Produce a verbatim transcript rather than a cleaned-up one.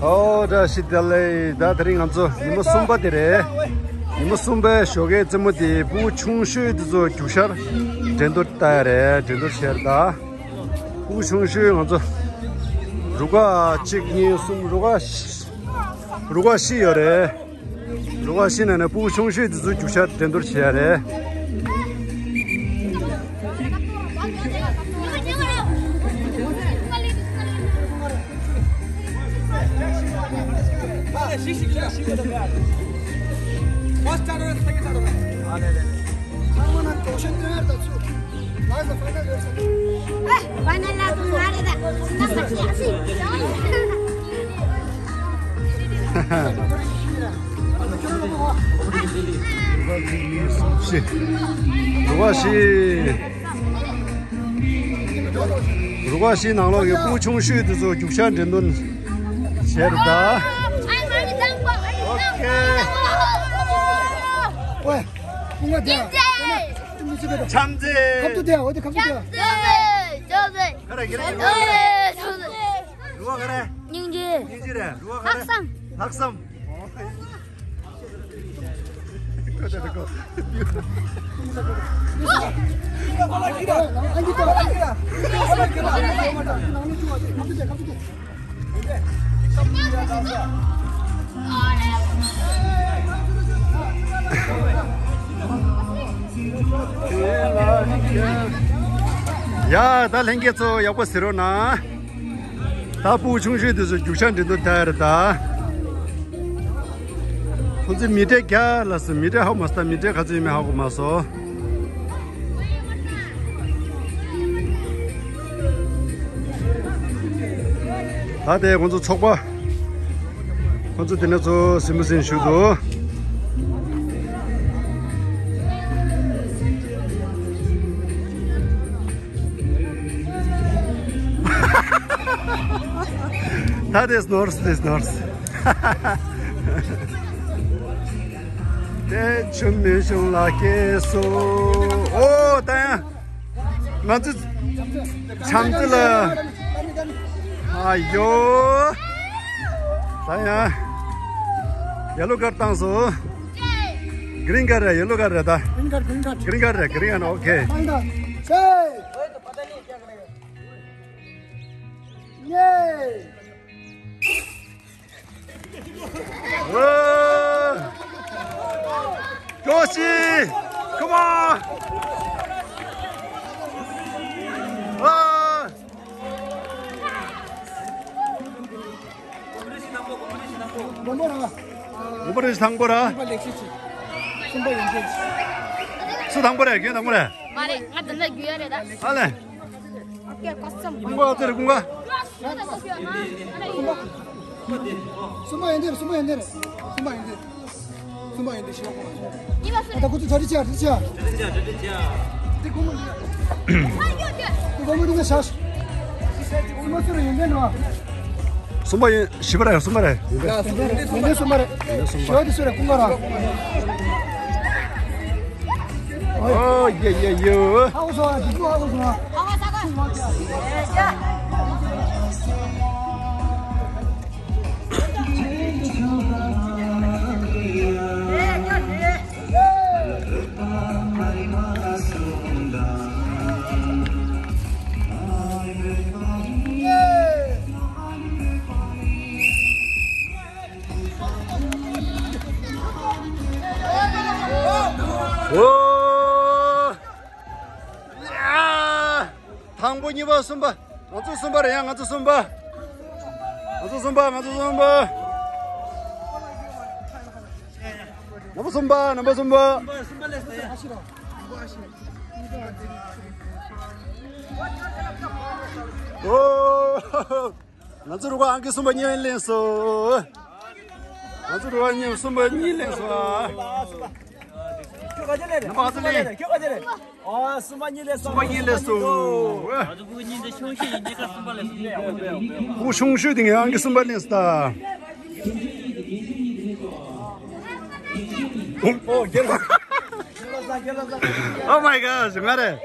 ཨོ་བཀྲ་ཤིས་བདེ་ལེགས། ད་དེ་རིང་ང་ཚོ་ཉི་མ་གསུམ་པ་དེ་རེད། ཉི་མ་གསུམ་པའི་ཞོགས་ཀའི་རྩེད་མོ་དེ་ཕྲུ་གུ་ཆུང་ཤོས་དེ་ཚོ་རྒྱུག་ཤར་འགྲན་བསྡུར་ལྟ་ཡ་རེད། འགྲན་བསྡུར་བྱས་རེད་ད། ཕྲུ་གུ་ཆུང་ཤོས་ང་ཚོ་རུ་ཁག་གཅིག་གཉིས་གསུམ། རུ་ཁག་རུ་ཁག་བཞི་ཡོད་རེད། རུ་ཁག་བཞི་ནང་ནས་ཕྲུ་གུ་ཆུང་ཤོས་དེ་ཚོ་རྒྱུག་ཤར་འགྲན་བསྡུར་བྱེད་ཡ་རེད། རུ་ཁག་བཞི། རུ་ཁག་བཞི་ནང་ལོགས་ཀྱི་ཕྲུ་གུ་ཆུང་ཤོས་དེ་ཚོ་རྒྱུག་ཤར་འགྲན་བསྡུར་བྱས་རེད་ད། ཨོ་ཁེ། ཨོའེ། ཁོང་ང་དེ་ཡ། ཁྱམས་བརྩེ། ཁབ་ཏུ་དེ་ཡ། འོ་དེ་ཁབ་ཏུ་དེ་ཡ། ཁ་ར་ཁེ་ར། རུ་བ་ཁ་ར། སྙིང་རྗེ། སྙིང་རྗེ་རེད། རུ་བ་ཁ་ར། ལྷག་བསམ། ལྷག་བསམ། ཡ། ད་ལྷན་རྒྱས་ཚོ་ཡག་པོ་གཟིགས་རོགས་གནང་། ད་ཕྲུ་གུ་ཆུང་ཤོས་དེ་ཚོ་རྒྱུག་ཤར་འགྲན་བསྡུར་ལྟ་ཡ་རེད་ད། ཁོང་ཚོས་མི་གྲལ་ག་ལ་སོང་། མི་གྲལ་ཧ་གོ་མ་སོང་། མི་གྲལ་ག་ཚོད་ཡོད་མེད་ཧ་གོ་མ་སོང་། ད་དེ་ཁོང་ཚོ་ཚོགས་པ། ཁོང་ཚོ་དེ་ནས་ཚོ་སིམ་པོ་སིན་ཞུ་འདུག། ད་དེ་སྣོར་སི་དེ་སྣོར་སི། དེ་ཆུ་མི་ཤོང་ལ་སྐྱེས་སོ། ཨོ་ད་ཡང་། ང་ཚོ་བྱམས་བརྩེ་ལ། ཨ་ཡོ། ད་ཡང་ཡེ་ལོ་ཀར་བཏང་སོང་། གི་རིན་ཀར་རེད། ཡེ་ལོ་ཀར་རེད་ད། གི་རིན་ཀར། གི་རིན་ཀར། གི་རིན་ཀར་རེད། གི་རིན་ཀར། ཨོ་ཁེ། བཏང་དང་། ཤེས། ཡེ། ཀོ་ཤི། Come on. ཨ། དང་པོ་ར། དང་པོ་རེད། དང་པོ་ར། གསུམ་པ་ལེགས་བཤད་ཅིག། གསུམ་པ་ཡོན་ཏན་ཅིག། སུ་དང་པོ་རེད། ཁྱོད་དང་པོ་རེད། མ་རེད། ང་འདི་འདྲ་རྒྱུ་ཡ་རེད་ད། ཨ་ལེ། ཀུན་དགའ་ཨ་ཙི་རེད། ཀུན་དགའ། གསུམ་པ་ཡོན་ཏན་རེད། གསུམ་པ་ཡོན་ཏན་རེད། གསུམ་པ་ཡོན་ཏན། གསུམ་པ་ཡོན་ཏན་ཞེས་པ། ཨ་ད་ཁོ་ཚོ་གྲ་སྒྲིག་བྱ། གྲ་སྒྲིག་བྱ། དེ་སྒོར་མོ་འདི། དེ་སྒོར་མོ་འདི་ན་བཞག། གསུམ་པ་ཚོ་རེ་ཡོན་ཏན་རེད་པ། གསུམ་པ་ཡིན། བཞི་པ་རེད། གསུམ་པ་རེད། ཡོན་ཏན། ཡོན་ཏན་གསུམ་པ་རེད། ཡོན་ཏན་གསུམ་པ། ཞོ་དེ་སུ་རེད། ཀུན་དགའ་ར། ཨོ་ཡེ་ཡེ་ཡེ། ཧ་གོ་སོང་། ཨ་འདི་ཚོ་ཧ་གོ་སོང་། ཨ། ཨོ། ཡ། དང་པོ། གཉིས་པ། གསུམ་པ། ང་ཚོ་གསུམ་པ་རེད། ཡ། ང་ཚོ་གསུམ་པ། ང་ཚོ་གསུམ་པ། ང་ཚོ་གསུམ་པ། རྣམ་པ་གསུམ་པ། རྣམ་པ་གསུམ་པ། ཨོ། ང་ཚོ་རུ་ཁག་ཨང་ཀི་གསུམ་པ་གཉིས་ལེན་སོང་། ང་ཚོ་རུ་ཁག་གཉིས། གསུམ་པ་གཉིས་ལེན་སོང་། ཁྱོད་ག་ཚོད་ལེན་རེད། རྣམ་པ་ག་ཚོད་ལེན། ཁྱོད་ག་ཚོད་ལེན། ཨ། གསུམ་པ་གཉིས་ལེན་སོང་། གསུམ་པ་གཉིས་ལེན་སོང་། ང་ཚོ་ཕྲུ་གུ་གཉིས་དེ་ཆུང་ཤོས་ཡིན། གཉིས་ཀ་གསུམ་པ་ལེན་སོང་། ཕྲུ་གུ་ཆུང་ཤོས་དེ་ངས་ཨང་ཀི་གསུམ་པ་ལེན་སོང་ད། Oh my gosh. ང་རེད།